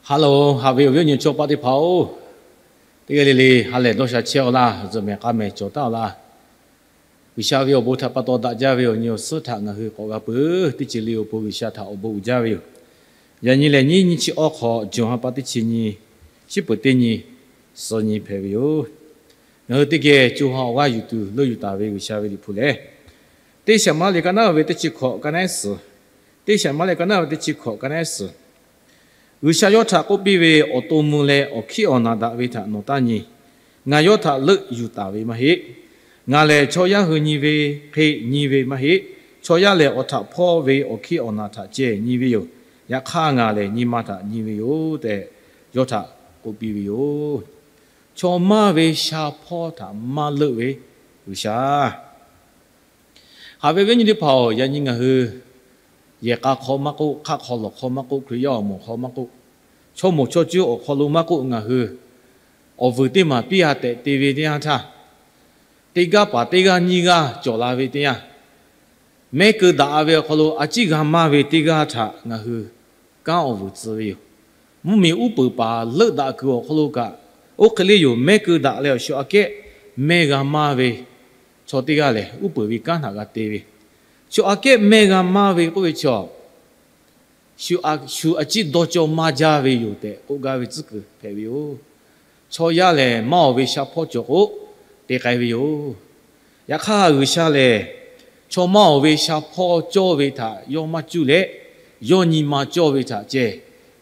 Hello, haꞈ ve awˬ viˉ awˬ nyi chaw paˆ teˇ hpaˍ-oˬ, teˇ g'aˇ le le ha lehˬ dawˇ sha chehˇ-aw laˇ. Zuhꞈ mehˍ k'aˇ mehˍ cawˬ taˍ-aw laˇ. G'uiˬsha ve awˬ bon htaꞈ pa taw daꞈ jaˇ ve awˬ nyi awˬ suhˉ htaꞈ ngaˬ hui k'awꞈ g'a peuˬ. Teˇ ceuˬ le awˬ pon G'uiˬsha htaꞈ awˬ bon uiˍ jaˇ ve yoˬ. Yaꞈ nyi lehˬ, nyiˇ nyiˇ chi awˇ hk'awꞈ, June ha pa teˇ chi nyi, shiˉ peuˍ teˇ nyi, suh nyi hpehꞈ ve yoˬ. Ngaˬ hui teˇ geh co ha awˬ g'aˇ yuˬ tuˬ leuˆ yuˬ taˍ ve G'uiˬsha ve liꞈ hpu lehˬ, Teˇ Saˍmaˍriˆ ka naˉ ve teˇ chi hkawꞈ ka naˉ suhˍ, Teˇ Saˍmaˍriˆ ka naˉ ve teˇ chi hkawꞈ ka naˉ suhˍ. G'uiˬsha yawˇ htaꞈ k'oˆ piˇ ve, Awˬ to mvuh leh awˬ hkiˉ awˬ naˬ daꞈ ve htaꞈ nawˬ taˇ nyi. Ngaˬ yawˇ htaꞈ leuˆ yuˬ taˍ ve maˇ heˆ. Ngaˬ lehˬ chaw yaˇ hui nyi ve hk'e nyi ve maˇ heˆ. Chaw yaˇ lehˬ, awˬ htaꞈ hpawˇ ve awˬ hkiˉ awˬ naˬ htaꞈ ceh nyi ve yoˬ. Yaꞈ hk'aˇ, ngaˬ lehˬ nyi ma htaꞈ nyi ve yoˬ tehꞈ, yawˇ htaꞈ k'oˆ piˇ ve yoˬ. Chaw maˇ ve sha hpawˇ htaꞈ maˇ leuˆ ve G'uiˬsha. Haꞈ ve awˬ viˉ awˬ nyi teˇ hpaˍ-oˬ, yaꞈ nyi ngaˬ hui yehˬ k'a hk'aw maˇ k'oˆ, hk'aˆ hk'aw lawˬ hk'aw maˇ k'oˆ, Hkriꞈ yaˇ awˬ moˍ hk'aw maˇ k'oˆ, chaw moˍ chaw cuˇ awˬ hk'aw lo maˇ k'oˆ, ngaˬ hui awˬ vuiˬ teˇ maˬ piˇ-a tehꞈ te ve teˇ yanˇ htaˇ, teˇ g'aˇ paˍ teˇ g'aˇ nyiˇ g'aˇ cawˬ la ve teˇ yanˇ, mehˉ keu daꞈ ve awˬ hk'aw lo a ciˉ g'a maˇ ve teˇ g'aˇ htaꞈ ngaˬ hui kanˉ awˬ vuiˬ tcuh ve yoˬ. Mvuhˇmiˬ uˉ peunˍ paˍ leuˆ daꞈ kuiˬ awˬ hk'aw lo kaꞈ, oˇ hk'e le yoˬ, mehˉ keu daꞈ leh awˬ shu aꞈ kehˉ mehˉ g'a maˇ ve chaw teˇ g'aˇ lehˬ, uˉ peunˍ ve kanˉ htaꞈ g'a te ve. Shu aꞈ kehˉ mehˉ g'a maˇ ve k'oˆ ve chaw, shu a ciˉ dawˇ cawˇ maˇ jaˇ ve yoˬ tehꞈ k'oˆ gaˇ ve tcuhˉ kuiˬ hpehꞈ ve yoˬ. Chaw yaˇ lehˬ, maˇ awˬ ve sha hpawˇ cawˬ k'o te k'ai ve yoˬ. Yaꞈ hk'aˇ, G'uiˬsha lehˬ, chaw maˇ awˬ ve sha hpawˇ cawˇ ve htaꞈ yawˇ maˇ cuˇ leh, yawˇ nyi ma cawˇ ve htaꞈ ceh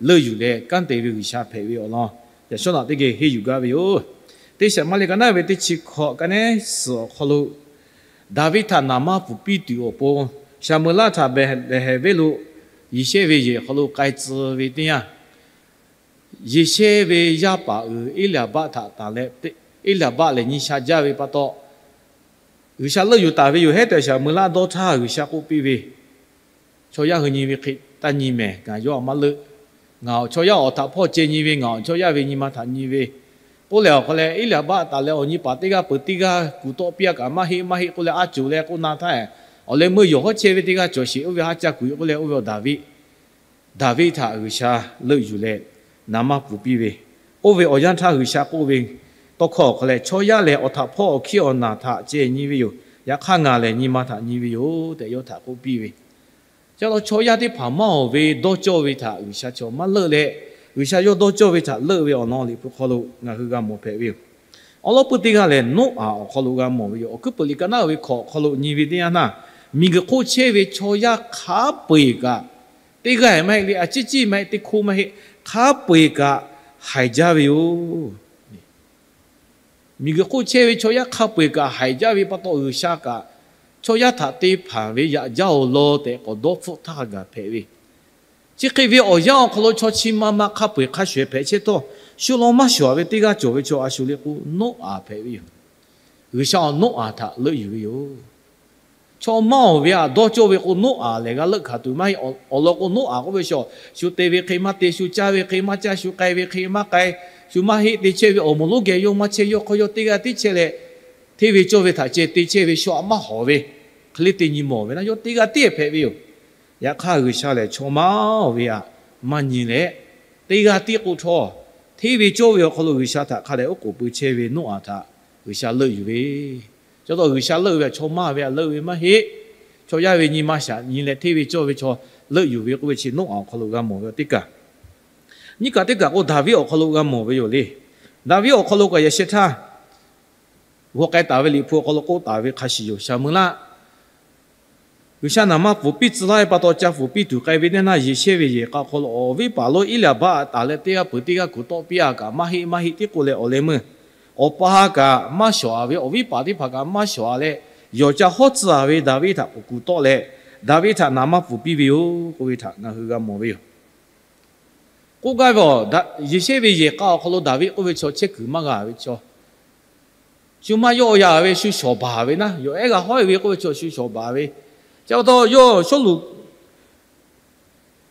leuˆ yuˬ leh kanˉ te ve G'uiˬsha hpehꞈ ve awˬ lawn, yaꞈ shawˉ naꞈ teˇ geh henˇ yuˬ gaˇ ve yoˬ. Teˇ Saˍmaˍriˆ ka naˉ ve teˇ chi hkawꞈ ka naˉ suhˍ awˬ hk'aw lo, Daˍviˆ htaꞈ naˍ manˇ pfuhˍ piˇ tuˬ awˬ pon, Saˍmo-eˍlaˆ htaꞈ Behˍlehˍhehnˍ venˇ lo Yeˍsehˇ ve yehˬ hk'aw lo k'ai tcuh ve teˇ yanˇ, Yeˍsehˇ ve yaˇ paˍ uiˍ Eˇliˍaˍbaˆ htaꞈ tanˬ leh, Eˇliˍaˍbaˆ lehˬ nyi sha jaˇ ve pa taw, G'uiˬsha leuˆ yuˬ taˍ ve yoˬ hehˉ tehꞈ Saˍmo-eˍlaˆ dawˇ htaˇ G'uiˬsha k'oˆ piˇ ve, Chaw yaˇ hui nyi ve hk'e taˇ nyi mehˍ. Ngaˬ yawˇ a maˇ leuˆ. Ngaˬ awˬ chaw yaˇ awˬ htaꞈ hpawˇ ceh nyi ve, ngaˬ awˬ chaw yaˇ ve nyi ma htaꞈ nyi ve k'oˆ leh, awˬ hk'aw leh Eˇliˍaˍbaˆ taˍ leh awˬ nyi paˍ teˇ g'aˇ peuˬ teˇ g'aˇ kuˬ tawˆ piˇ-a kaꞈ maˇ heˆ maˇ heˆ k'oˆ leh a coˬ leh k'oˆ na htaˇ, awˬ leh meuˇ yawˬ hawˉ chehˇ ve teˇ g'aˇ cawˬ sheˍ. Oˇ ve haˉ caˇ kuˬ-e k'oˆ leh, oˇ ve awˬ Daˍviˆ Daˍviˆ htaꞈ G'uiˬsha leuˆ yuˬ leh naˍ manˇ pfuhˍ piˇ ve, oˇ ve awˬ yanˇ htaˇ G'uiˬsha k'oˆ ve tawˇ hkawˇ awˬ hk'aw leh, Chaw yaˇ lehˬ, awˬ htaꞈ hpawˇ awˬ hkiˉ awˬ naˬ htaꞈ ceh nyi ve yoˬ. Yaꞈ hk'aˇ, ngaˬ lehˬ nyi ma htaꞈ nyi ve yoˬ tehꞈ yawˇ htaꞈ k'oˆ piˇ ve. Chi pa taw chaw yaˇ teˇ hpaˍ maˇ awˬ ve dawˇ cawˇ ve htaꞈ G'uiˬsha chaw maˇ leuˆ leh, G'uiˬsha yawˇ dawˇ cawˇ ve htaꞈ leuˆ ve awˬ lawn liꞈ hpu hk'aw lo ngaˬ hui g'a mawˬ hpehꞈ ve yoˬ. Awˬ lawn pui teˇ g'aˇ lehˬ, Noˉaꞈ awˬ hk'aw lo g'a mawˬ ve yoˬ. Awˬ hkuiˉ peuˬ liꞈ ka naˉ ve hkawꞈ awˬ hk'aw lo nyi ve teˇ yanˇ htaˇ, miˬguiˬ hk'oˆ chehˇ ve chaw yaˇ hk'a peu-eˬ kaꞈ, teˇ g'aˇ maˇ heˆ le, a ciˉ ciˉ maˇ heˆ, teˇ hkoˇ maˇ heˆ, hk'a peu-eˬ kaꞈ haiˬ jaˇ ve yoˬ. Miˬguiˬ hk'oˆ chehˇ ve chaw yaˇ hk'a peu-eˬ kaꞈ haiˬ jaˇ ve pa taw, G'uiˬsha kaꞈ chaw yaˇ htaꞈ te hpanˍ ve yaꞈ jaˇ-oˬ law tehꞈ k'awꞈ dawˇ hpfuhˆ htaˇ gaˬ hpehꞈ ve. Chi hk'e ve awˬ yanˇ awˬ hk'aw lo chaw chi ma ma hk'a peu-eˬ hk'a shuˍ hpehꞈ chehˇ htawˇ, shu lawn maˇ shawˍ ve teˇ g'aˇ cawˬ ve chaw a shu le k'o, Noˉaꞈ hpehꞈ ve yoˬ. G'uiˬsha awˬ Noˉaꞈ htaꞈ leuˆ yuˬ ve yoˬ. Chaw maˇ awˬ ve htaꞈ dawˇ cawˇ ve k'o, Noˉaꞈ lehˬ g'a leuˆ hkanˍ tuˬ maˇ heˆ. Awˬ lawn k'o, Noˉaꞈ k'oˆ ve chaw, shu te ve hk'e maˇ te, shu caˇ ve hk'e maˇ caˇ, shu k'ai ve hk'e maˇ k'ai, shu maˇ heˆ te chehˇ ve awˬ moˍ lonˉ geh yawˇ maˇ chehˇ, yawˇ hk'aw yawˇ teˇ g'aˇ tiˉ chehˇ leh, hteˇ ve cawˇ ve htaꞈ ceh te chehˇ ve shu aꞈ maˇ hawˍ ve hk'e le te nyi mawˬ ve naˉ, yawˇ teˇ g'aˇ tiˉ hpehꞈ ve yoˬ. Yaꞈ hk'aˇ, G'uiˬsha lehˬ chaw maˇ awˬ ve htaꞈ maˇ nyi leh, teˇ g'aˇ tiˉ k'oˆ htawˇ, hteˇ ve cawˇ ve awˬ hk'aw lo G'uiˬsha htaꞈ hk'a dehꞈ oˉ k'oˍ pui chehˇ ve Noˉaꞈ htaꞈ G'uiˬsha leuˆ yuˬ ve. Chi pa taw G'uiˬsha leuˆ ve htaꞈ chaw maˇ ve htaꞈ leuˆ ve maˇ heˆ. Chaw yaˇ ve nyi ma shaꞈ nyi leh hteˇ ve cawˇ ve chaw leuˆ yuˬ ve k'oˆ ve chi Noˉaꞈ awˬ hk'aw lo g'a mawˬ ve teˇ kaˬ. Nyiˇ kaˬ teˇ kaˬ k'o, Daˍviˆ awˬ hk'aw lo g'a mawˬ ve yoˬ le. Daˍviˆ awˬ hk'aw lo kaꞈ yaꞈ sheh htaˇ g'aw k'ai taˍ ve liꞈ hpu awˬ hk'aw lo k'oˆ taˍ ve hk'a shuˍ yoˬ. Saˍmo-eˍlaˆ G'uiˬsha naˍ manˇ pfuhˍ piˇ tcuh laˇ ve pa taw, ca pfuhˍ piˇ tuˬ k'ai ve teˇ yanˇ, Yeˍsehˇ ve yehˬ k'a awˬ hk'aw lo awˬ viˉ paˍ lonˉ Eˇliˍaˍbaˆ taˍ leh teˇ g'aˇ peuˬ teˇ g'aˇ kuˬ tawˆ piˇ-a kaꞈ maˇ heˆ maˇ heˆ tiˉ k'oˆ leh awˬ leh meuˇ, awˬ pa kaꞈ maˇ shawˍ-a ve, awˬ viˉ paˍ teˇ hpaˍ kaꞈ maˇ shawˍ-a leh, yawˬ ca hawˉ tcuh-a ve Daˍviˆ htaꞈ k'oꞈ kuˬ tawˆ leh, Daˍviˆ htaꞈ naˍ manˇ pfuhˍ piˇ ve yoˬ k'oˆ ve htaꞈ ngaˬ hui g'a mawˬ ve yoˬ. K'oˆ gaˇ ve, Yeˍsehˇ ve yehˬ k'a awˬ hk'aw lo Daˍviˆ k'oˆ ve chaw chehˇ kuiˬ maˇ g'a ve chaw, shu maˇ yawˆ ya ve, shu shawˍ baˬ ve naˉ, yawˬ ehˉ g'a hawˉ ve k'oˆ ve chaw shu shawˍ baˬ ve. Chi pa taw yawˇ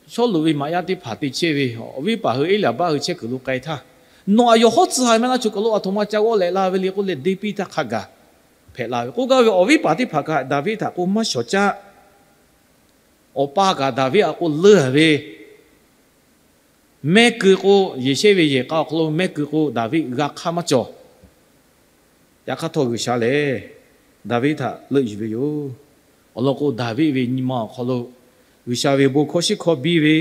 Sawˉluꞈ ve maꞈ yaˇ teˇ hpaˍ te chehˇ ve, awˬ viˉ paˍ hui Eˇliˍbaˆ hui chehˇ kuiˬ lo k'ai htaˇ, nawˬ aꞈ yawˬ hawˉ tcuh-a ve maˇ naˉ, choˬ kaˬ lo aˬ htoꞈ ma ca g'awˆ leh la ve le k'oˆ leh deˇ piˇ htaˇ hk'a gaˬ hpehꞈ la ve. K'oˆ gaˇ ve, awˬ viˉ paˍ teˇ hpaˍ kaꞈ Daˍviˆ htaꞈ k'o maˇ shawˍ caˆ. Awˬ pa kaꞈ Daˍviˆ htaꞈ k'o leuˇ-a ve mehˆ keu k'o, Yeˍsehˇ ve yehˬ k'a awˬ hk'aw lo mehˆ keu k'o, Daˍviˆ g'a hk'aˇ maˇ cawˬ. Yaꞈ hk'aˇ htawˇ, G'uiˬsha lehˬ Daˍviˆ htaꞈ leuˆ yuˬ ve yoˬ. Awˬ lawn k'o, Daˍviˆ ve nyi ma awˬ hk'aw lo G'uiˬsha ve bon hkawˇ shiˉ hkawˇ biˇ ve,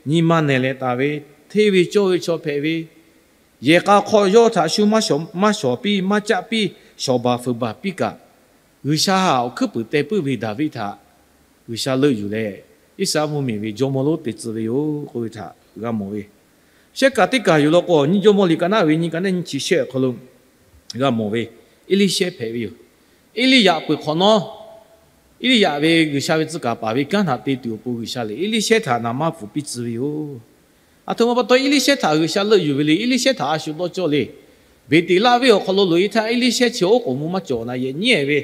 nyi ma nehˬ leh taˍ ve, hteˇ ve cawˇ ve chaw hpehꞈ ve, yehˬ k'a hk'aw yawˇ htaꞈ shu maˇ shawˍ, maˇ shawˍ piˇ, maˇ caˆ piˇ, shawˍ baˬ fuiˍ baˬ piˇ kaꞈ, G'uiˬsha awˬ hkuiˉ puiˍ teh puiˉ ve Daˍviˆ htaꞈ G'uiˬsha leuˆ yuˬ leh, Iˉsaˍreˍlaˆ mvuhˇmiˬ ve jawˇmawˇ lonˉ te tcuh ve yoˬ k'oˆ ve htaꞈ g'a mawˬ ve. Shehˆ kaꞈ teˇ kaˬ yoˬ law k'o, nyiˇ Jawˇmawˇ liꞈ ka naˉ ve nyiˇ ka naˉ nyiˇ chi shehˆ awˬ hk'aw lo g'a mawˬ ve, Eˇliˇshehˇ hpehꞈ ve yoˬ. Eˇliˇyaꞈ peuˬ hk'awꞈ nawˉ, Eˇliˇyaꞈ ve G'uiˬsha ve tcuh kaˍ paˍ ve kanˉ htaꞈ te tuˬ awˬ pon G'uiˬsha lehˬ, Eˇliˇshehˇ htaꞈ naˍ manˇ pfuhˍ piˇ tcuh ve yoˬ. Aˬ htoꞈ ma pa taw Eˇliˇshehˇ htaꞈ G'uiˬsha leuˆ yuˬ ve le. Eˇliˇshehˇ htaꞈ a shu dawˇ cawˇ le. Beˍteˍlaˆ venˇ awˬ hk'aw lo loꞈ-e htaˇ, Eˇliˇshehˇ chi oˉ k'oˍ mvuh maˇ cawˬ na yehˬ nyiˉ-ehˍ ve,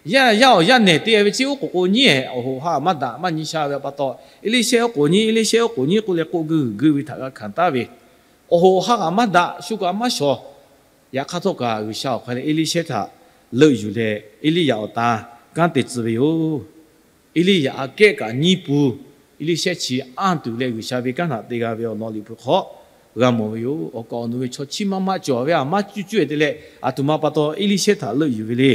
yaˇ yaˇ awˬ yaˇ nehˬ te-e ve chi oˉ k'oˍ k'o nyiˉ-ehˍ, awˬ hoꞈ ha maˇ daꞈ maˇ nyi sha ve pa taw, Eˇliˇshehˇ oˉ k'oˍ nyiˉ, Eˇliˇshehˇ oˉ k'oˍ nyiˉ k'oˆ leh k'oˆ guiˇ g'uiˬ guiˇ ve htaꞈ g'a hkanˍ taˍ ve, awˬ hoꞈ ha kaꞈ maˇ daꞈ, shu kaꞈ maˇ shawˍ. Yaꞈ hk'aˇ htawˇ kaꞈ G'uiˬsha awˬ hk'a leh Eˇliˇshehˇ htaꞈ leuˆ yuˬ leh Eˇliˇyaꞈ awˬ tan kanˉ te tcuh ve yoˬ. Eˇliˇyaꞈ aꞈ kehˉ kaꞈ nyiˇ pun, Eˇliˇshehˇ chi anˇ tuˬ leh G'uiˬsha ve kanˉ htaꞈ te g'a ve awˬ lawn Liꞈ hpu hk'aw g'a mawˬ ve yoˬ. Awˬ kaˍ awˬ nu ve chaw chiˇ maˇ maˇ cawˬ ve a maˇ cuˇ cuˇ-e te leh, aˬ htoꞈ ma pa taw Eˇliˇshehˇ htaꞈ leuˆ yuˬ ve le.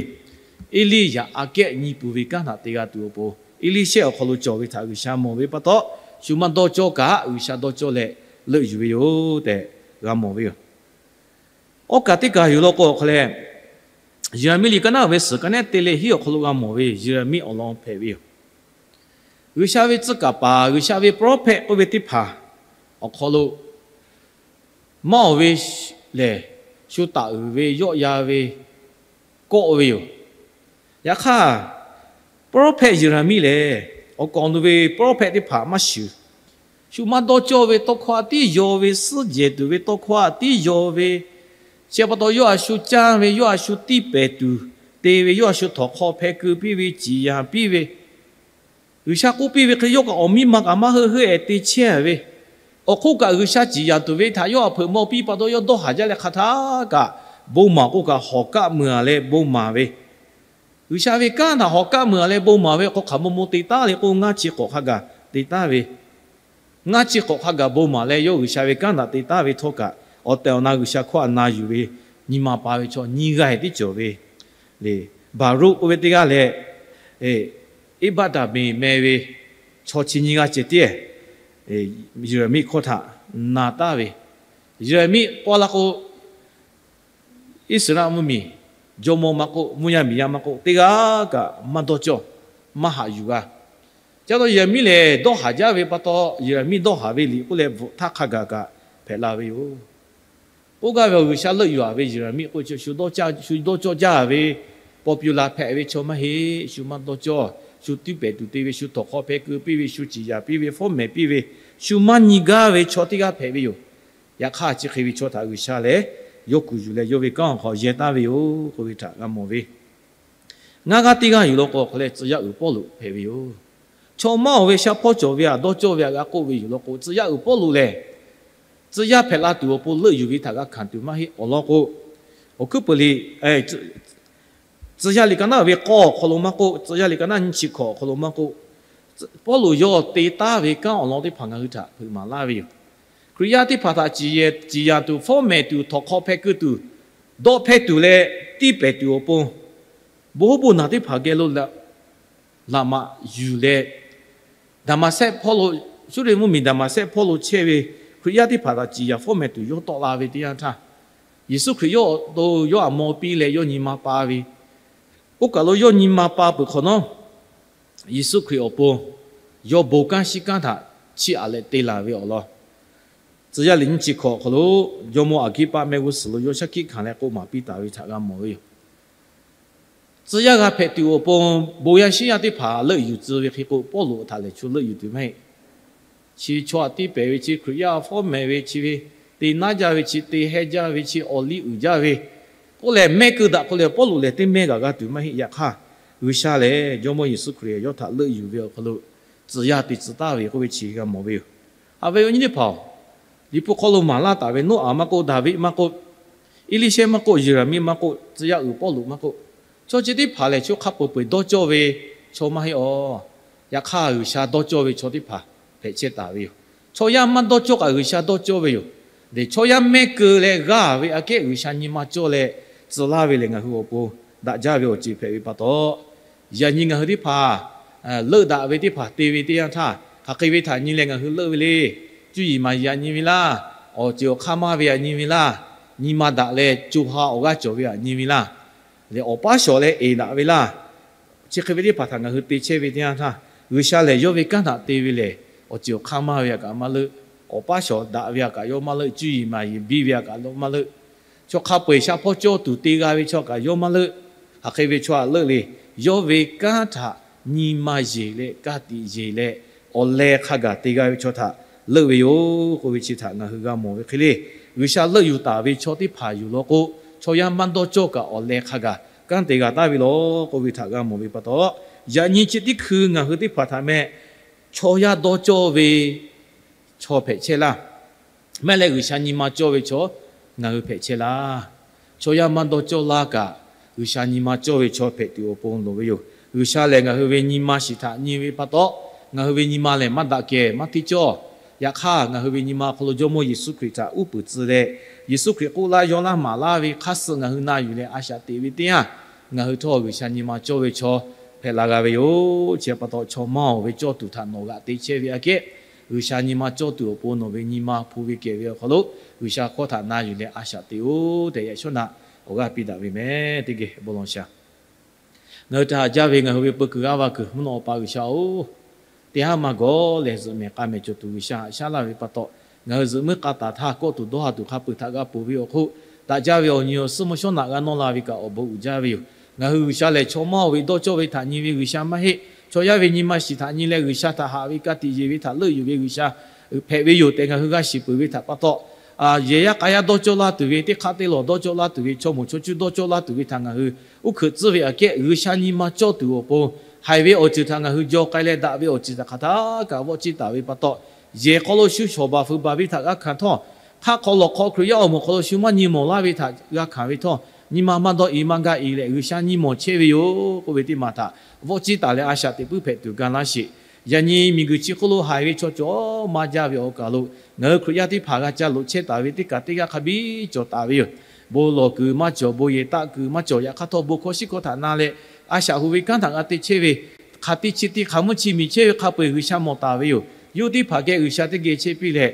Eˇliˇyaꞈ aꞈ kehˉ nyiˇ pun ve kanˉ htaꞈ te g'a tuˬ awˬ pon, Eˇliˇshehˇ awˬ hk'aw lo cawˬ ve htaꞈ G'uiˬsha mawˬ ve pa taw, shu maˇ dawˇ cawˇ kaꞈ G'uiˬsha dawˇ cawˇ leh leuˆ yuˬ ve yoˬ tehꞈ g'a mawˬ ve yoˬ. Awˉ kaꞈ teˇ kaˬ yoˬ law k'o, awˬ hk'aw leh Yeˍraˍmiˆ liꞈ ka naˉ ve suhˍ ka nehˉ te leh hiˉ awˬ hk'aw lo g'a mawˬ ve Yeˍraˍmiˆ awˬ lawn hpehꞈ ve yoˬ. G'uiˬsha ve tcuh kaˍ paˍ, G'uiˬsha ve prophet k'oˆ ve teˇ hpaˍ awˬ hk'aw lo maˇ oˬ ve lehˬ, shu taˍ uiˍ ve yawˆ ya ve kawˆ ve yoˬ. Yaꞈ hk'aˇ, prophet Yeˍraˍmiˆ lehˬ, awˬ kaˍ awˬ nu ve prophet teˇ hpaˍ maˇ shuˍ. Shu maˇ dawˇ cawˇ ve tawˇ hkawˇ a tiˉ yaw ve, suhˉ jehˬ tuˬ ve tawˇ hkawˇ a tiˉ yaw ve, chi pa taw yawˇ a shu canˇ ve, yawˇ a shu tiˇ pehˍ tuˬ te ve, yawˇ a shu htawnˍ hk'aw hpeh keu piˇ ve, ciˍ yanˍ piˇ ve, G'uiˬsha k'oˆ piˇ ve hk'e yawˇ kaꞈ awˬ miˇ ma kaꞈ maˇ heuˆ heuˆ-eh te chehˇ ve, awˬ hk'oˆ kaꞈ G'uiˬsha ciˍ yanˍ tuˬ ve htaꞈ yawˇ a hpeuꞈ maw piˇ pa taw yawˇ dawˇ haˍ jaˇ leh hk'a htaˇ kaꞈ bon maˍ k'oˆ kaꞈ hawˍ kaˆ meuˍ-a leh bon maˍ ve, G'uiˬsha ve kanˉ htaꞈ hawˍ kaˆ meuˍ-a leh bon maˍ ve awˬ hk'aw hk'aˬ maw maw te taˉ le k'o, ngaˇ chi k'awꞈ hk'a gaˬ te taˉ ve, ngaˇ chi k'awꞈ hk'a gaˬ bon maˍ leh yawˇ G'uiˬsha ve kanˉ htaꞈ te taˉ ve htawˇ kaꞈ, awˬ tehˬ awˬ na G'uiˬsha hkawˇ htaꞈ na yuˬ ve nyi ma pa ve chaw nyiˇ g'aˇ-e tiˉ cawˬ ve le. Baˍruˆ k'oˆ ve teˇ g'aˇ leh, Eˇbaˆdaˍmeˍ meh ve chaw chi nyiˇ g'aˇ ceh tiˉ Yeˍraˍmiˆ hkawˇ htaꞈ na taˉ ve, Yeˍraˍmiˆ k'oˆ la k'o, Iˉsaˍreˍlaˆ mvuhˇmiˬ jawˇmawˇ maˇ k'oˆ, mvuhˇ yaˇ miˬ yaˇ maˇ k'oˆ, teˇ g'aˇ kaꞈ maˇ dawˇ cawˇ, maˇ haꞈ yuˬ g'a. Chi pa taw Yeˍraˍmiˆ lehˬ dawˇ haˍ jaˇ ve pa taw, Yeˍraˍmiˆ dawˇ haˍ ve liꞈ k'oˆ leh bvuhꞈ htaˇ hk'a gaˬ kaꞈ hpehꞈ la ve yoˬ. K'oˆ gaˇ ve awˬ G'uiˬsha leuˆ yuˬ-a ve Yeˍraˍmiˆ k'o, shu dawˇ cawˇ jaˇ ve, popular hpehꞈ ve chaw maˇ heˆ. Shu maˇ dawˇ cawˇ, shu tiˇ pehˍ tuˬ te ve, shu htawnˍ hk'aw hpeh keu piˇ ve, shu ciˍ yanˍ piˇ ve, fawˉ mehˍ piˇ ve, shu maˇ nyi gaˇ ve chaw teˇ g'aˇ hpehꞈ ve yoˬ. Yaꞈ hk'aˇ chi hk'e ve chaw htaꞈ G'uiˬsha lehˬ yawˇ kuˬ yuˬ leh yawˇ ve kanˉ awˬ hk'aw yehˇ taˍ ve yoˬ k'oˆ ve htaꞈ g'a mawˬ ve. Ngaˇ g'aˇ teˇ g'aˇ yoˬ law k'o, awˬ hk'aw leh tcuh yaˇ uiˍ Pawˇluꞈ hpehꞈ ve yoˬ. Chaw maˇ oˬ ve sha hpawˇ cawˬ ve htaꞈ dawˇ cawˇ ve htaꞈ g'a k'oˆ ve yoˬ law k'o, tcuh yaˇ uiˍ Pawˇluꞈ lehˬ, tcuh yaˇ hpehꞈ la tuˬ awˬ pon leuˆ yuˬ ve htaꞈ g'a hkanˍ tuˬ maˇ heˆ. Awˬ lawn k'o, awˬ hkuiˉ peuˬ liꞈ, tcuh yaˇ liꞈ ka naˉ ve k'awˇ awˬ hk'aw lo maˇ k'oˆ, tcuh yaˇ liꞈ ka naˉ nyiˇ chi hkawꞈ awˬ hk'aw lo maˇ k'oˆ, Pawˇluꞈ yawˇ te taˉ ve kanˉ awˬ lawn teˇ hpaˍ ngaˬ hui htaꞈ hpeuꞈ maˍ laˇ ve yoˬ. Hkriꞈ yaˇ teˇ hpaˍ htaꞈ ciˍ yanˍ tuˬ, fawˉ mehˍ tuˬ, htawnˍ hk'aw hpeh keu tuˬ, dawˆ hpehˇ tuˬ leh tiˇ pehˍ tuˬ awˬ pon, bon hoˉ bon naˬ teˇ hpaˍ geh lo laꞈ maꞈ yuˬ leh, Daˍmaˍsehˆ hpawˇ lo, Suˇriˆ mvuhˇmiˬ Daˍmaˍsehˆ hpawˇ lo chehˇ ve Hkriꞈ yaˇ teˇ hpaˍ htaꞈ ciˍ yanˍ fawˉ mehˍ tuˬ yawˇ tawˆ la ve teˇ yanˇ htaˇ, Yeˍsuˆ Hkriꞈ yawˇ awˬ to yawˇ htaꞈ maw piˇ leh yawˇ nyi ma pa ve, oˇ kaˬ lo yawˇ nyi ma pa peuˬ hk'awꞈ nawˉ, Yeˍsuˆ Hkriꞈ awˬ pon yawˇ bon kanˉ shiˉ kanˉ htaꞈ chiˇ aꞈ leh te laˬ ve awˬ lawn, tcuh yaˇ liꞈ nyiˇ chi hkawꞈ awˬ hk'aw lo jawˇmawˇ Aˍg'eˇpaˆ mehˆ g'uˇ suhˍ lo yawˇ shaˉ hkiˆ hkanˍ leh k'oˆ maˍ piˇ taˍ ve htaꞈ g'a mawˬ ve yoˬ. Tcuh yaˇ g'a hpehꞈ tuˬ awˬ pon bon yaˇ shinˉ yaˇ teˇ hpaˍ leuˆ yuˬ tcuh ve hk'e k'o, Pawˇluꞈ htaꞈ lehˬ chaw leuˆ yuˬ tuˬ maˇ heˆ. Chi chaw htaꞈ tiˇ pehˍ ve, chi Hkriꞈ yaˇ fawˉ mehˍ ve, chi ve te naˉ jaˇ ve, chi te hehˇ jaˇ ve, chi awˬ liˇ uiˍ jaˇ ve k'oˆ leh mehˆ keu daꞈ k'o leh, Pawˇluꞈ lehˬ teˇ mehˇ g'aꞈ g'a tuˬ maˇ heˆ. Yaꞈ hk'aˇ, G'uiˬsha lehˬ jawˇmawˇ Yeˍsuˆ Hkriꞈ yawˇ htaꞈ leuˆ yuˬ ve awˬ hk'aw lo tcuh yaˇ te tcuh taˍ ve k'oˆ ve chi g'a mawˬ ve yoˬ. Haꞈ ve awˬ nyi teˇ hpaˍ-oˬ, Liꞈ hpu hk'aw lo maˍ laˇ taˍ ve Noˉaꞈ maˇ k'oˆ, Daˍviˆ maˇ k'oˆ, Eˇliˇshehˇ maˇ k'oˆ, Yeˍraˍmiˆ maˇ k'oˆ, tcuh yaˇ uiˍ Pawˇluꞈ maˇ k'oˆ, chaw chi teˇ hpaˍ lehˬ chaw hk'a peu-eˬ dawˇ cawˇ ve chaw maˇ heˆ awˬ. Yaꞈ hk'aˇ, G'uiˬsha dawˇ cawˇ ve chaw teˇ hpaˍ hpehꞈ chehˇ taˍ ve yoˬ. Chaw yaˇ maˇ dawˇ cawˇ kaꞈ G'uiˬsha dawˇ cawˇ ve yoˬ. Lehˬ, chaw yaˇ mehˆ keu leh g'aˇ ve aꞈ kehˉ G'uiˬsha nyi ma cawˇ leh tcuh laˇ ve lehˬ, ngaˬ hui awˬ pon daꞈ jaˇ ve awˬ ceuˬ hpehꞈ ve pa taw, yaꞈ nyi ngaˬ hui teˇ hpaˍ leuˆ daꞈ ve teˇ hpaˍ te ve teˇ yanˇ htaˇ, hk'aˬ hk'e ve htaꞈ nyi leh ngaˬ hui leuˆ ve le. Cuˇ yiˍ maˍ yiˍ aꞈ nyi ve laˇ, awˬ ceuˬ awˬ hk'aˇ maˇ ve aꞈ nyi ve laˇ, nyi ma daꞈ leh co ha awˬ g'aˇ cawˬ ve aꞈ nyi ve laˇ, lehˬ awˬ paˉ shawˍ leh eˍ daꞈ ve laˇ, chi hk'e ve teˇ hpaˍ htaꞈ ngaˬ hui te chehˇ ve teˇ yanˇ htaˇ, G'uiˬsha lehˬ yawˇ ve kanˉ htaꞈ te ve lehˬ, awˬ ceuˬ awˬ hk'aˇ maˇ ve aꞈ kaꞈ maˇ leuˆ, awˬ paˉ shawˍ daꞈ ve aꞈ kaꞈ yawˇ maˇ leuˆ, cuˇ yiˍ maˍ yiˍ biˇ ve aꞈ kaꞈ maˇ leuˆ, chaw hk'a peu-eˬ sha hpawˇ cawˇ tuˬ te g'a ve chaw kaꞈ yawˇ maˇ leuˆ. Hk'aˬ hk'e ve chaw aꞈ leuˆ le. Yawˇ ve kanˉ htaꞈ nyi ma yeˬ leh ka tiꞈ yeˬ leh, awˬ leh hk'a gaˬ te g'a ve chaw htaꞈ leuˆ ve yoˬ k'oˆ ve chi htaꞈ ngaˬ hui g'a mawˬ ve hk'e le. G'uiˬsha leuˆ yuˬ taˍ ve chaw teˇ hpaˍ yuˬ law k'o, chaw yaˇ maˇ dawˇ cawˇ kaꞈ awˬ leh hk'a gaˬ kanˉ te g'a taˍ ve law k'oˆ ve htaꞈ g'a mawˬ ve pa taw, yaꞈ nyi chi teˇ hkui ngaˬ hui teˇ hpaˍ htaꞈ meh chaw yaˇ dawˇ cawˇ ve chaw hpehꞈ chehˇ laˇ. Maˇ heˆ leh G'uiˬsha nyi ma cawˇ ve chaw ngaˬ hui hpehꞈ chehˇ laˇ. Chaw yaˇ maˇ dawˇ cawˇ laˇ kaꞈ, G'uiˬsha nyi ma cawˇ ve chaw hpehꞈ tuˬ awˬ pon loˍ ve yoˬ. G'uiˬsha lehˬ ngaˬ hui ve nyi ma shiˍ htaꞈ nyi ve pa taw, ngaˬ hui ve nyi ma lehˬ maˇ daꞈ kehˬ maˇ hteˇ cawˇ. Yaꞈ hk'aˇ, ngaˬ hui ve nyi ma awˬ hk'aw lo Jawˇmawˇ Yeˍsuˆ Hkriꞈ htaꞈ uˉ peunˍ tcuh leh, Yeˍsuˆ Hkriꞈ k'oˆ laˇ yaw laˇ maˍ laˇ ve hk'aˇ suh ngaˬ hui na yuˬ leh a shaꞈ teꞈ ve teˇ yanˇ, ngaˬ hui htawˇ G'uiˬsha nyi ma cawˇ ve chaw hpehꞈ la g'a ve yoˬ. Chi pa taw, chaw maˇ oˬ ve cawˇ tuˬ htaꞈ nawˬ g'aꞈ te chehˇ ve aꞈ kehˉ, G'uiˬsha nyi ma cawˇ tuˬ awˬ pon nawˬ ve nyi ma hpu ve kehˬ ve awˬ hk'aw lo G'uiˬsha hkawˇ htaꞈ na yuˬ leh a shaꞈ teꞈ-oˬ tehꞈ, yaꞈ shawˉ naꞈ awˬ g'aˇ piˇ daꞈ ve meh. Teˇ geh bon lawˬ shaˍ. Ngaˬ hui htaꞈ haꞈ jaˇ ve ngaˬ hui ve peu kuiˬ g'aˇ va kuiˬ mvuhˇ naw Awˬ pa G'uiˬsha-oˬ, teˇ haˉ maˇ gawˬ lehˬ zuhꞈ mehˍ k'a mehˍ cawˬ tuˬ G'uiˬsha haꞈ shaˉ laˇ ve pa taw, ngaˬ hui zuhꞈ muiˉ k'a taˍ htaˇ kawˆ tuˬ dawˇ ha tuˬ hk'a peu-eˬ htaꞈ g'a ponˬ ve awˬ hk'oˆ, daꞈ jaˇ ve awˬ nyi awˬ suhˉ mvuhˇ shawˉ naꞈ g'a nawˇ la ve kaꞈ awˬ bon uiˍ jaˇ ve yoˬ. Ngaˬ hui G'uiˬsha lehˬ, chaw maˇ oˬ ve dawˇ cawˇ ve htaꞈ nyi ve G'uiˬsha maˇ heˆ. Chaw yaˇ ve nyi ma shiˍ htaꞈ nyi leh G'uiˬsha htaꞈ haꞈ ve ka tiꞈ yeˬ ve htaꞈ leuˆ yuˬ ve G'uiˬsha hpehꞈ ve yoˬ tehꞈ ngaˬ hui g'a shiˍ peuˬ ve htaꞈ pa taw, yehˬ yaˇ k'a yaˇ dawˇ cawˇ laˇ tuˬ ve, teˇ hk'aˆ teˇ lawˬ dawˇ cawˇ laˇ tuˬ ve, chaw moˍ chaw cuˇ dawˇ cawˇ laˇ tuˬ ve htaꞈ ngaˬ hui uˉ hkeuꞈ tcuhˉ ve aꞈ kehˉ, G'uiˬsha nyi ma cawˇ tuˬ awˬ pon, haiˬ ve awˬ ceuˬ htaꞈ ngaˬ hui jaw k'ai leh daꞈ ve awˬ ceuˬ htaꞈ hk'aˬ htaˇ kaꞈ vawˆ ciˇ taˍ ve pa taw, yehˬ hk'aw lo shu shawˍ baˬ fuiˍ baˬ ve htaꞈ g'a hkanˍ htawˇ, hk'aˆ hk'aw lawˬ hk'aw Hkriꞈ yaˇ awˬ moˍ hk'aw lo shu maˇ nyi mawˬ laˇ ve htaꞈ g'a hkanˍ ve htawˇ, nyi ma maˇ dawˇ i maˇ gaˇ i leh G'uiˬsha nyi mawˬ chehˇ ve yoˬ k'oˆ ve teˇ maˬ htaꞈ vawˆ ciˇ taˍ leh a shaꞈ teꞈ puiˉ hpehꞈ tuˬ ga laˇ sheˍ. Yaꞈ nyi miˬguiˬ chi hk'oˆ lo haiˬ ve chaw cawˬ maˇ jaˇ ve awˬ kaˬ lo, ngaˬ hui Hkriꞈ yaˇ teˇ hpaˍ g'a ca loꞈ chehˇ taˍ ve teˇ kaˬ teˇ g'aˇ hk'a biˇ cawˬ taˍ ve yoˬ. Bon lawˬ kuiˬ maˇ cawˬ, bon yehˬ taˆ kuiˬ maˇ cawˬ, yaꞈ hk'aˇ htawˇ bon hkawˇ shiˉ hkawˇ htaꞈ na leh, a shaꞈ hu ve kanˉ htaꞈ g'a te chehˇ ve, hk'aˬ te chi te hk'aˬ mvuhˇ chi miˬ chehˇ ve hk'a peu-eˬ G'uiˬsha mawˬ taˍ ve yoˬ. Yawˇ teˇ hpaˍ geh G'uiˬsha teˇ geh chehˇ piˇ leh,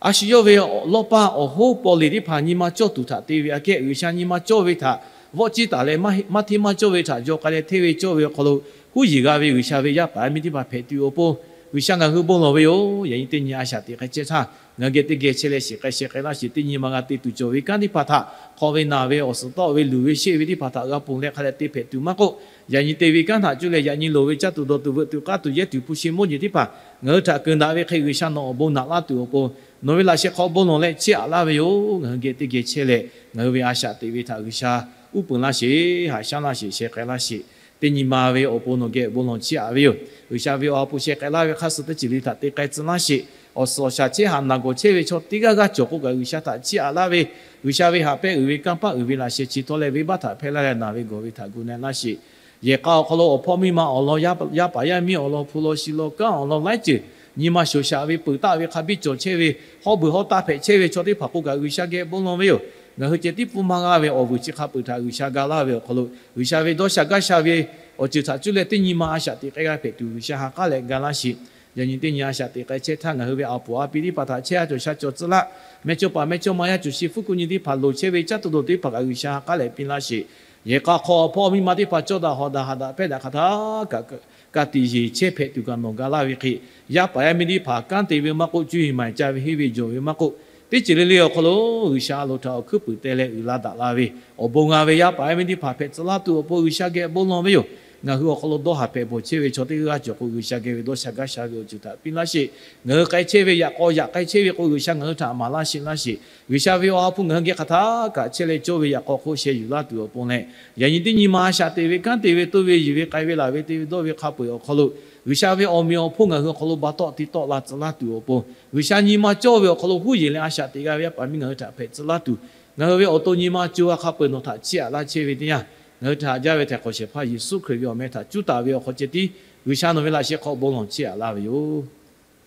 a shu yawˇ ve lawˇ paˇ awˬ hoˉ paw leˬ teˇ hpaˍ nyi ma cawˇ tuˬ htaꞈ te ve aꞈ kehˉ, G'uiˬsha nyi ma cawˇ ve htaꞈ vawˆ ciˇ taˍ leh, maˇ hteˇ maˇ cawˇ ve htaꞈ jaw k'ai leh hteˇ ve cawˇ ve awˬ hk'aw lo huˉ yiˬ g'a ve G'uiˬsha ve yaˇ paˍ yaˇ miˇ teˇ hpaˍ hpehꞈ tuˬ awˬ pon, G'uiˬsha ngaˬ hui bon lawˬ ve yoˬ. Yaꞈ nyi teˇ nyi a shaꞈ teꞈ k'ai chehˇ htaˇ, ngaˬ hui geh teˇ geh chehˇ leh shiˍ k'ai sheh k'ai laˇ sheˍ. Teˇ nyi ma g'a te tuˬ cawˬ ve kanˉ teˇ hpaˍ htaꞈ hk'aw ve naˬ ve awˬ suhˍ tawˆ ve luˬ ve sheˆ ve teˇ hpaˍ htaꞈ g'a ponˬ leh hk'a leh te hpehꞈ tuˬ maˇ k'oˆ, yaꞈ nyi te ve kanˉ htaꞈ cuˇ leh yaꞈ nyi loˍ ve caˇ tuˬ dawˬ tuˬ veuꞈ tuˬ k'aˇ tuˬ yehˇ tuˬ hpu shi mawˇ jeˬ teˇ hpaˍ ngaˬ hui htaꞈ keunˍ daꞈ ve hk'e G'uiˬsha nawˬ awˬ bon naꞈ laˇ tuˬ awˬ pon, nawˬ ve laꞈ sheh hk'aw bon lawˬ leh chiˇ aꞈ laˇ ve yoˬ. Ngaˬ hui geh teˇ geh chehˇ leh ngaˬ hui ve a shaꞈ teꞈ ve htaꞈ G'uiˬsha uˉ peunˍ laˇ sheˍ, haꞈ shaˉ laˇ sheˍ, sheh k'ai laˇ sheˍ. Teˇ nyi ma ve awˬ pon nawˬ geh bon lawˬ chiˇ aꞈ ve yoˬ. G'uiˬsha ve awˬ ha hpu sheh k'ai laˇ ve hk'aˇ suh teˇ ceuˬ le htaꞈ te k'ai tcuh laˇ sheˍ. Awˬ suhˍ awˬ shaˍ chehˇ haꞈ naˬ gawˬ chehˇ ve chaw teˇ g'aˇ g'aˇ cawˬ k'oˆ kaꞈ G'uiˬsha htaꞈ chiˇ aꞈ laˇ ve, G'uiˬsha ve haꞈ pehnˇ uiˍ ve kanˇ paˆ uiˍ ve laꞈ sheh chi htawˇ leh venˇbaˆ htaꞈ hpehˇ laˇ leh naˬ ve gawˬ ve htaꞈ gu na laˇ sheˍ. Yehˬ k'a awˬ hk'aw lo awˬ hpawˇ miˇ ma awˬ lawn, yaˇ paˍ yaˇ miˇ awˬ lawn, hpu law shi law kanˉ awˬ lawn laiˉ ceuˬ nyi ma shoˍ shaꞈ ve peuˬ taˆ ve hk'a biˇ cawˬ chehˇ ve, hawˉ beuˬ hawˉ taˆ hpehꞈ chehˇ ve chaw teˇ hpaˍ k'oˆ kaꞈ G'uiˬsha geh bon lawˬ ve yoˬ. Ngaˬ hui ceh tiˉ pfuhˇ maˇ g'aˇ ve awˬ vuiˬ chi hk'a peuˬ htaꞈ G'uiˬsha ga laˇ ve awˬ hk'aw lo, G'uiˬsha ve dawˇ sha gaˇ sha ve awˬ ceuˬ htaꞈ cuˇ leh teˇ nyi ma a shaꞈ teꞈ k'ai g'a hpehꞈ tuˬ G'uiˬsha ha k'aˉ leh ga laˇ sheˍ. Yaꞈ nyi teˇ nyi a shaꞈ teꞈ k'ai chehˇ htaˇ ngaˬ hui ve a poˍ a pi teˇ hpaˍ htaꞈ chehˇ a cawˬ sha cawˬ tcuh laˇ. Mehˇ cawˇ paˍ mehˇ cawˇ ma yaˇ cawˬ shi hpfuhˇ kuˆ nyi teˇ hpaˍ loˍ chehˇ ve caˇ tuˬ dawˬ teˇ hpaˍ kaꞈ G'uiˬsha ha k'aˉ leh piˇ laˇ sheˍ. Yehˬ k'a hk'aw awˬ hpawˇ miˇ ma teˇ hpaˍ cawˇ daꞈ hawꞈ daꞈ haꞈ daꞈ hpehˇ daꞈ hk'aˬ htaˇ kaꞈ ka tiꞈ yeˬ chehˇ hpehꞈ tuˬ kaꞈ nawˬ ga laˇ ve hk'e, yaˇ paˍ yaˇ miˇ teˇ hpaˍ kanˉ te ve maˇ k'oˆ, cuˇ yiˍ maˍ ca ve henˇ ve jawˬ ve maˇ k'oˆ, teˇ ceuˬ le le awˬ hk'aw lo G'uiˬsha a loˍ htaꞈ awˬ hkuiˉ puiˍ teh leh uiˍ la daꞈ la ve, awˬ bon g'a ve yaˇ paˍ yaˇ miˇ teˇ hpaˍ hpehꞈ tcuh laˇ tuˬ awˬ pon G'uiˬsha geh bon lawˬ ve yoˬ. Ngaˬ hui awˬ hk'aw lo dawˇ haˍ hpehꞈ bawˬ chehˇ ve chaw teˇ g'aˇ cawˬ k'o, G'uiˬsha geh ve dawˇ sha gaˇ sha ve awˬ ceuˬ htaꞈ piˇ laˇ sheˍ. Ngaˬ hui k'ai chehˇ ve yaꞈ k'aw yaꞈ k'ai chehˇ ve k'o, G'uiˬsha ngaˬ hui htaꞈ maˍ laˇ sheˍ laˇ sheˍ. G'uiˬsha ve awˬ ha hpu ngaˬ hui geh hk'aˬ htaˇ kaꞈ chehˇ leh cawˇ ve yaꞈ k'aw hk'oˆ sheh yuˬ laˇ tuˬ awˬ pon leh, yaꞈ nyi teˇ nyi ma a shaꞈ teꞈ ve kanˉ te ve toˇ ve yuˬ ve k'ai ve laˬ ve te ve dawˇ ve hk'a peu-eˬ awˬ hk'aw lo, G'uiˬsha ve awˬ meꞈ awˬ hponˇ ngaˬ hui awˬ hk'aw lo ba tawˆ te tawˆ la tcuh laˇ tuˬ awˬ pon, G'uiˬsha nyi ma cawˇ ve awˬ hk'aw lo huˉ yeˬ leh a shaꞈ teꞈ g'a ve yaˇ paˍ miˇ ngaˬ hui htaꞈ hpehꞈ tcuh laˇ tuˬ, ngaˬ hui ve awˬ to nyi ma co ha hk'a peu-eˬ nawˬ htaꞈ chiˇ aꞈ laˇ chehˇ ve teˇ yanˇ, ngaˬ hui htaꞈ haꞈ jaˇ ve htaiˍ hk'awꞈ shehˍ hpaˇ Yeˍsuˆ Hkriꞈ ve awˬ meh htaꞈ cuˉ taˍ ve awˬ hk'aw ceh tiˉ G'uiˬsha nawˬ ve laꞈ sheh hk'aw bon lawˬ chiˇ aꞈ laˇ ve yoˬ.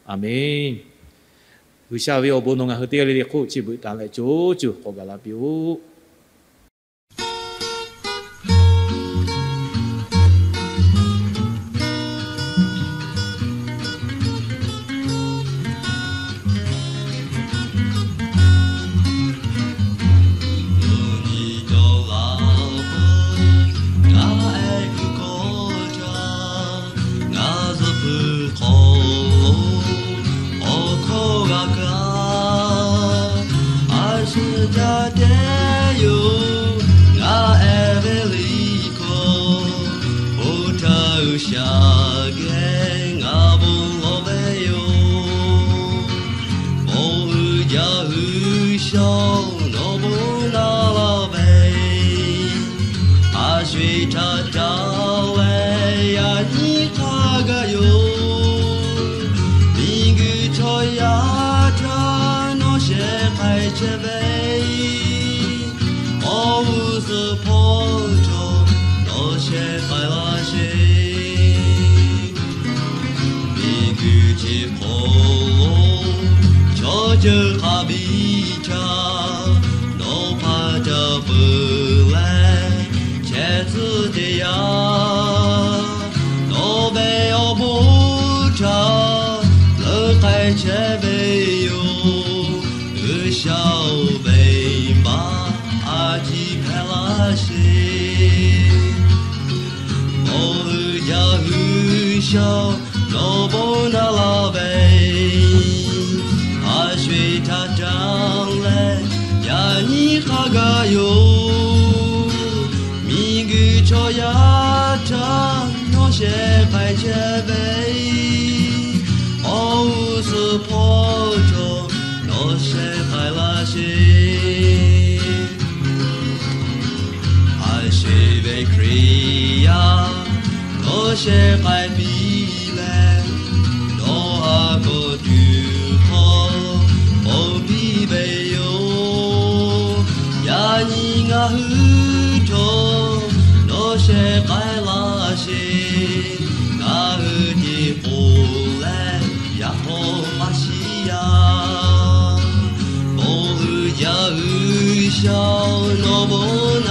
Aˬmenˍ. G'uiˬsha ve awˬ bon nawˬ ngaˬ hui teˇ g'aˇ le le hk'oˆ chiˇ beuꞈ taˍ leh co cuˬ k'awꞈ gaˬ la piˇ-oˆ. Ngaˬ ehˉ kuiˬ hkawˇ htaˇ, ngaˬ zuhꞈ hpui hk'aw lo awˬ hkawˇ g'a kaˇ. A shu jaˇ te yoˬ, ngaˬ ehˉ ve liꞈ hkawˇ, oˇ htaˇ G'uiˬsha geh ngaˬ bon lawˬ ve yoˬ. Bon uiˍ jaˇ G'uiˬsha, nawˬ bon naˆ laˇ ve, a shu-e htaꞈ caˇ leh yaꞈ nyi hk'a gaˬ yoˬ. Miˬguiˬ chaw yaˇ htaꞈ nawˬ shehˍ k'ai chehˇ ve, awˬ g'uˇ suhˍ hpawˇ chaw nawˬ shehˍ k'ai laˇ sheˍ. Miˬguiˬ chi hk'aw lo chaw ceuˬ hk'a biˇ htaꞈ nawˬ hpaˇ caˇ peuˬ leh chehˇ tcuhˉ te yaˇ, nawˬ ve awˬ bon htaꞈ leuˉ k'ai chehˇ ve yoˬ. G'uiˬsha-oˬ, venˇbaˆ a ciˉ hpehꞈ laˇ sheˍ. Bon uiˍ jaˇ G'uiˬsha, nawˬ bon naˆ laˇ ve, a shu-e htaꞈ caˇ leh yaꞈ nyi hk'a gaˬ yoˬ. Miˬguiˬ chaw yaˇ htaꞈ nawˬ shehˍ k'ai chehˇ ve, awˬ g'uˇ suhˍ hpawˇ chaw nawˬ shehˍ k'ai laˇ sheˍ. A shu-e ve Hkriꞈ yaˇ nawˬ shehˍ k'ai piˇ leh, dawˇ haˍ kawˆ tuˬ hk'aw k'oˆ piˇ ve yoˬ. Yaꞈ nyi ngaˬ hui htawˇ nawˬ shehˍ k'ai laˇ sheˍ. Ngaˬ hui te k'o leh yaꞈ k'aw maˇ shiˍ yaˇ. Bon uiˍ jaˇ G'uiˬsha, nawˬ bon